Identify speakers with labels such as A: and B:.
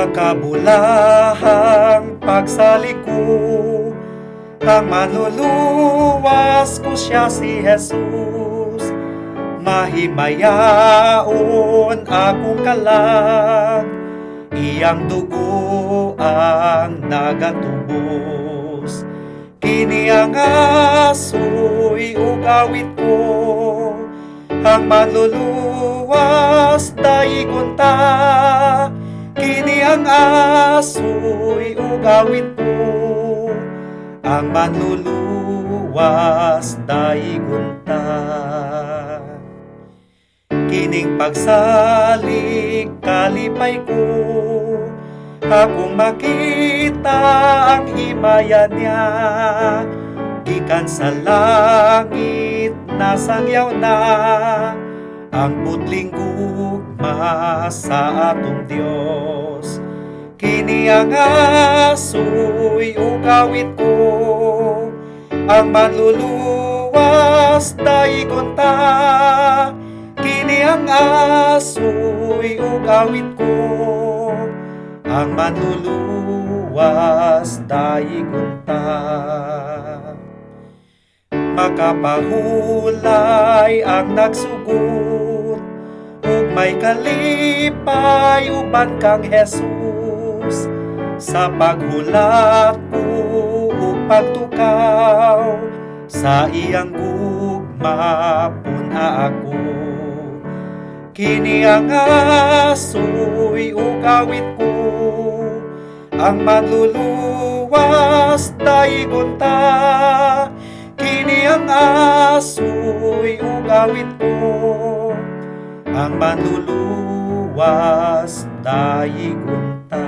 A: Makabulahang pagsalig ko, ang Manluluwas ko, siya si Jesus. Mahimayaon akong kalag, iyang dugo ang nagatubos. Kini ang asoy ug awit ko, ang Manluluwas, daigon ta. Kini ang asoy ug awit ko, ang Manluluwas, daigon ta. Kining pagsalig, kalipay ko, akong makita ang himaya niya. Gikan sa langit nasangyaw na ang putling gugma sa atong Dios. Kini ang asoy ug awit ko, ang Manluluwas, daigon ta. Kini ang asoy ug awit ko, ang Manluluwas, daigon ta. Makapahulay ang nagsugot ug may kalipay uban kang Jesus sa paghulat ko ug pagtukaw sa iyang gugma, pun-a ako. Kini ang asoy ug awit ko, ang Manluluwas, daigon ta. Kini ang asoy ug awit ko, ang Manluluwas, daigon ta.